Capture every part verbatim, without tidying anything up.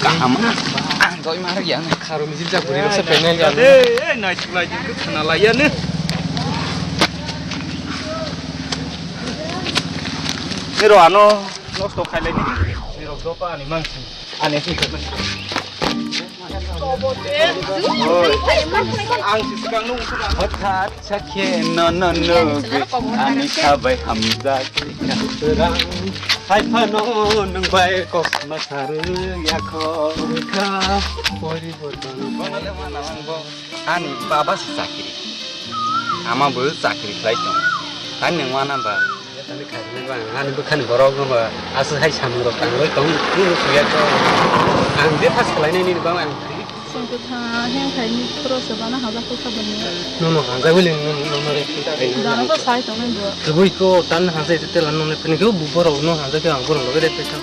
Ama, ang doi mara ya. Kharo mijil jak buri rok se penai ya. Eh, eh, nai thulai jin khana lai ya ne. Niro ano nosto khailai ni. Niro dopa ani mangsi. Ani si. Oi. Ang si sikang nung. Hothat. Sakhe no no no ani khabai hamjak. Hai phano nwng bai kok ma sarwi yakho kha poriborton. Ani baba se chakri, ama bo chakri khlai tong, tani nwng wana ba? Ani bwkhani borok no ba aswk hai samung rok tang rwi tong, nung rw yakho. Ang je thas khlainai nini bang ang. Chwng kwthang heng khaini khoro se bana hajak kha bani. Nono hajak wili nono nono re. Dano to sai tongnai bo. Kwbui ko tan hajak te tela nono phini ko bu borok no hajak ke ang borok loge de pekha.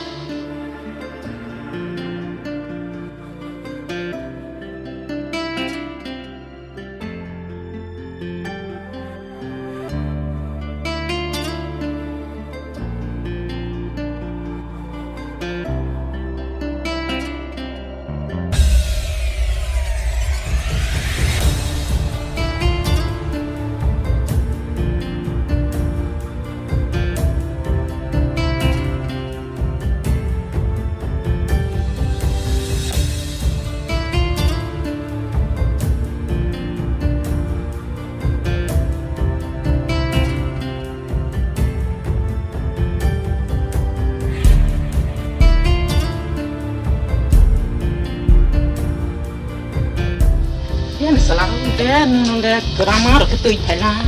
Yan salam de nung de grammar ke tui phaila.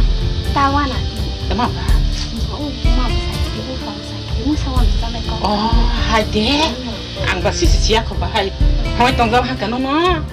Tawana. Tama ba. Oh, ma sa ki bu sa sa ki bu sa wan sa le ko. Oh, hai de. Ang ba si si ya ko ba hai. Hoi tong ga ha ka no no.